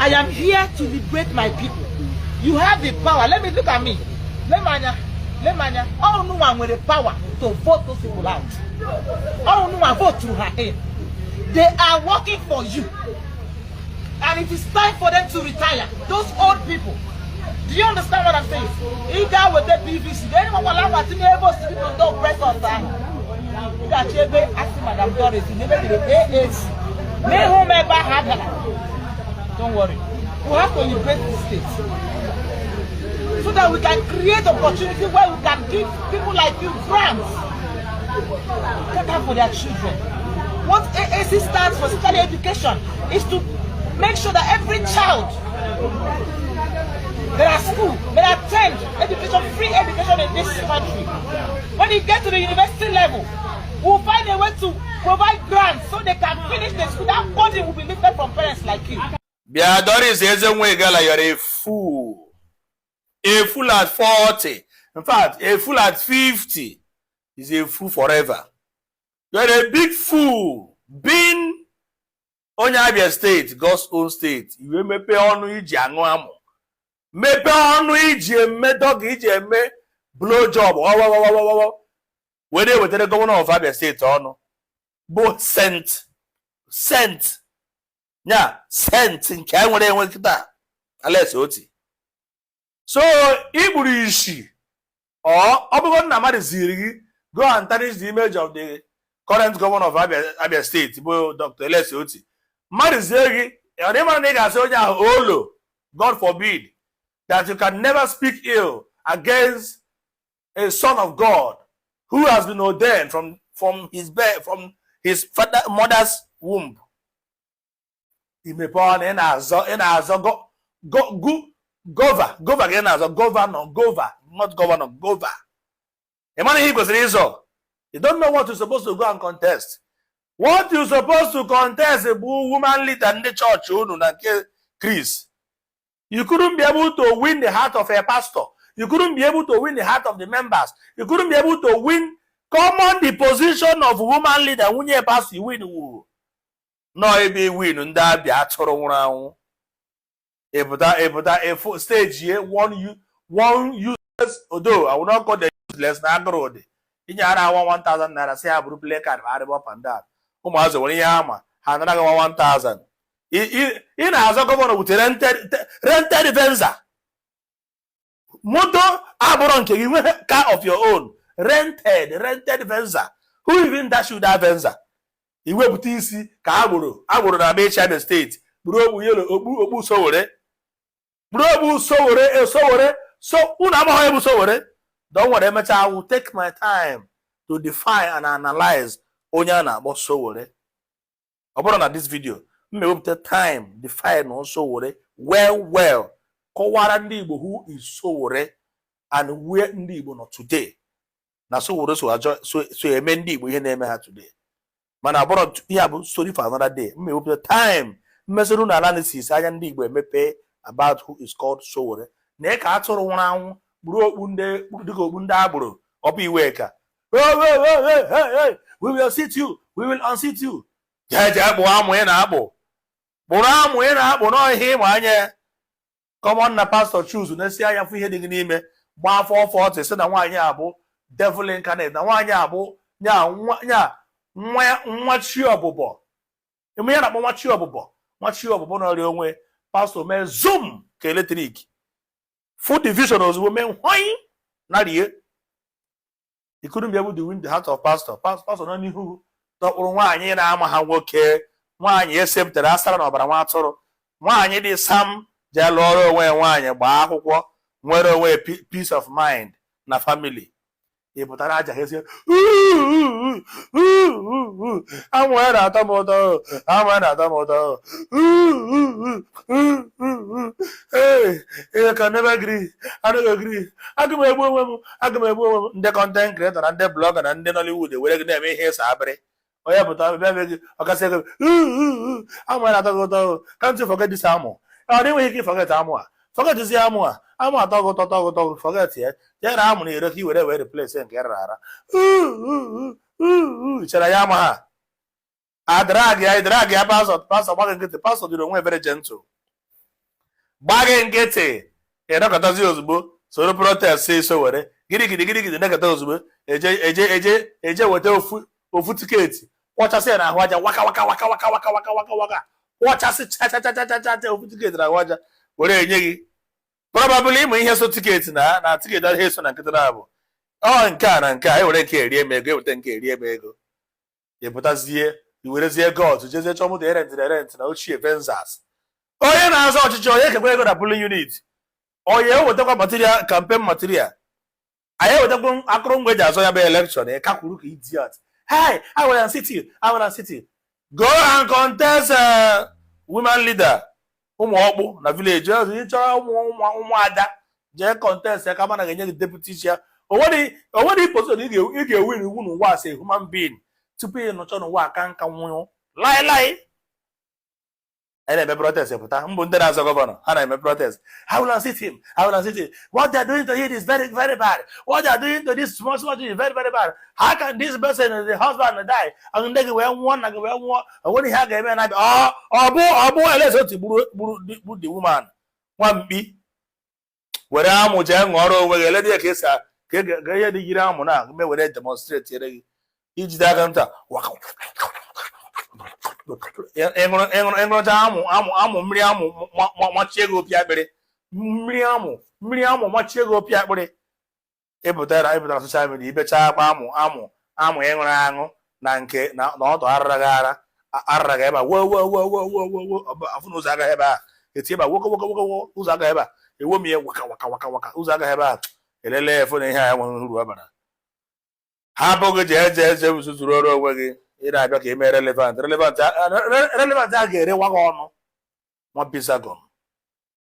I am here to liberate my people. You have the power. Let me look at me. Lemanya, Lemanya. All no one with the power to vote those people out. All no one vote through her in. They are working for you. And it is time for them to retire. Those old people. Do you understand what I'm saying? Either with the PVC, they don't want to able to do press us. Ị ga-achọ ebe asị Madam Doris n'ebe dịrị AAC. N'ihu m ebe ahụ agala. Don't worry. We have to liberate the state so that we can create opportunity where we can give people like you grants cater for their children. What AAC stands for, especially education, is to make sure that every child that are school, that attend education, free education in this country. When you get to the university level, we'll find a way to provide grants so they can finish the school. That burden will be lifted from parents like you. Bịa, Doris Ezenwa Igala, you're a fool. A fool at 40. In fact, a fool at 50 is a fool forever. You're a big fool. Being onye Abia State, God's own state, iwe mepee ọnụ iji aṅụ amụ. Mepee ọnụ iji eme dog, iji eme blow job, ọwọwọwọwọ. Were wetara governor of Abia State ọnụ. Bụ saint. Saint. Nya saint nke e nwere enwe kịta, Alex Oti. So igburu isi, ọ bụrụ na mmadụ ziri gị, go and tarnish the image of the current governor of Abia State, bụ Dr. Alex Oti. Mmadụ zie gị, ọ dị mara na ị ga-asị onye ahụ olo, God forbid that you can never speak ill against a son of God who has been ordained from his bed, from his father mother's womb. Imepe ọnụ, ị na-azọ gova ka ị na-azọ governor, gova, not governor, gova. Ị mara ihe ị kwesịrị ịzọ. You don't know what you're supposed to go and contest. What you supposed to contest bụ woman leader ndị chọọchị unu na nke Chris. You couldn't be able to win the heart of a pastor. You couldn't be able to win the heart of the members. You couldn't be able to win common the position of woman leader, nwunye pastor. You win wu nọ ebe win ndị Abịa atụrụ nwụrụ anwụ. Ịpụta, ịpụta efu stage ye one u one useless, although I will not call them useless, na agụrụ dị inye ara awa 1000 naira, si ha bụrụ play card arịba up and down. Ụmụazị nwere ihe ama ha anara gị 1000. Ị na-azọ governor with rented Venza, moto abụrụ nke gị, nweghị car of your own, rented Venza. Who even dash you that Venza? Iwepụta isi ka agboro agboro na Amechi, Abia State, buru okpu yellow, okpu Sowore, buru okpu Sowore, Sowore. So unu amaghị ebu Sowore. Don't worry, emecha I will take my time to define and analyze onye a na-akpọ Sowore. Ọ bụrụ na this video m ewepụta time define Sowore well, kọwara ndị Igbo who is Sowore and where ndị Igbo nọ today, na Sowore so ajọ so eme ndị Igbo ihe na-eme ha today. Mana abụrụ ihe a bụ story for another day. M ewepụta time mmesịrị unu analysis, anya ndị Igbo emepe about who is called Sowore. Na ka atụrụ nwụrụ anwụ kpuru okpu ndị dịka okpu ndị agboro ọ bụ iwe ka "Hey, hey, hey, hey, hey, hey, we will unseat you, we will unseat you." Jee jee kpụọ amụ ị na-akpụ, kpụrụ amụ ị na-akpụ n'ọhịa ịma anya ya. Common na pastor choose na-esi anya fụ ihe dị gị n'ime, gbaa afọ 40, sị na nwaanyị a bụ devil incarnate, na nwaanyị a bụ nya nwa nya nwa nwa chi ọbụbọ. Eme ya na-akpọ nwa chi ọbụbọ, nwa chi ọbụbọ nọrịa onwe. Pastor mee zoom ka electric full division ozugbo, mee hwanyị na rie. He couldn't be able to win the heart of pastor. Pastor nọ n'ihu dọkpụrụ nwaanyị na-ama ha nwoke, nwaanyị esepụtara asara na ọbara nwa atụrụ, nwaanyị dị sam, jee lụọrọ onwe ya nwaanyị, gbaa akwụkwọ, nwere onwe peace of mind na family. Ị pụtara aja ha esi amụ ya na-atọ m ụtọ, amụ ya na-atọ m ụtọ. Hey, I can never agree. I don't agree. Aga m egbu onwe m, aga m egbu onwe m. Ndị content creator na ndị blogger na ndị Nollywood ewere gị na-eme ihe ịsa abịrị. Onye pụta bịa bịa gị ọkasị ego, amụ ya na-atọ gị ụtọ. Can't you forget this amụ? Ọ dị nweghị ike forget amụ a. Forget amụ a. Amụ atọ gị ụtọ, tọ gị ụtọ, forget ya. Jee na amụ na ere ka i were wee replace nke rara ara. Chere ya ama ha. A drag ya, drag ya, pastor, pastor gbaghị nkịtị. Pastor dịrị onwe very gentle. Gba gị nkịtị, ịnọkọtazi ozugbo soro protest so were gidigidi gidigidi nekọta ozugbo eje eje eje eje weta ofu ofu ticket, kwọchasị ya n'ahụ aja, waka waka waka waka waka waka waka waka, kwọchasị cha cha cha cha cha cha ofu ticket n'ahụ aja were enye gị. Probably ịmụ ihe so ticket na ticket adịghị eso na nkịtị na-abụ ọ nke a na nke a ewere nke erie m ego, eweta nke erie m ego. Ịpụtazie, iwerezie got jezie chọọ moto erentịrị erentị na ochie Venzas. Onye na-azọ ọchịchị, onye kekwa ego na polling unit, onye ewetakwa material, campaign material, anyị ewetakwa akụrụngwa eji azọ ya bụ election. Ị kakwuru ka idiot. Hey, I will sit you, I will sit you. Go and contest women leader, ụmụ ọkpụ na village ọzọ. Ị chọrọ ụmụ ụmụada, jee contest ya ka mana ga-enye gị deputy chair. Onwere position ị ga-ewin iwu n'ụwa as a human being tupu ị nọchọ n'ụwa aka nka nwụnyụ lai. Anyị na-eme protest pụta mbụ, ndị na-azọ governor ha na-eme protest. "I will unseat him, I will unseat him. What they are doing to him is very, very bad. What they are doing to this small small thing is very, very bad. How can this person, the husband die and nne gị wee nwụọ, nna gị wee nwụọ?" O nwere ihe a ga-eme na ọ bụ elezi otu gburu gburu the woman. Nwamkpi were amụ jee ṅụọrọ onwe gị. Eledi ya ka esi ka ihe dị yiri amụ na me were demonstrate yere gị ijide aka nta ịṅụrụcha amụ amụ amụ mmiri amụ machie gị opi akpịrị, mmiri amụ, mmiri amụ machie gị opi akpịrị. Ịpụtara social media, ibecha akwa amụ amụ amụ ịṅụrụ aṅụ na nke na ọdụ arara gị ara arara gị ebe a, wo wo wo wo wo wo wo, afụ na ụzọ agaghị ebe a eti ebe a, woko woko woko wo, ụzọ agaghị ebe a ewo m ihe, waka waka waka waka, ụzọ agaghị ebe a elele efu na ihe a enweghị uru ọ bara. Hapụ gị, jee jee jee zuzuru ọrụ onwe gị. Ị na-abịa ka ị mee relevant, relevant, relevant a ga-erewa gị ọnụ nwa bizagon.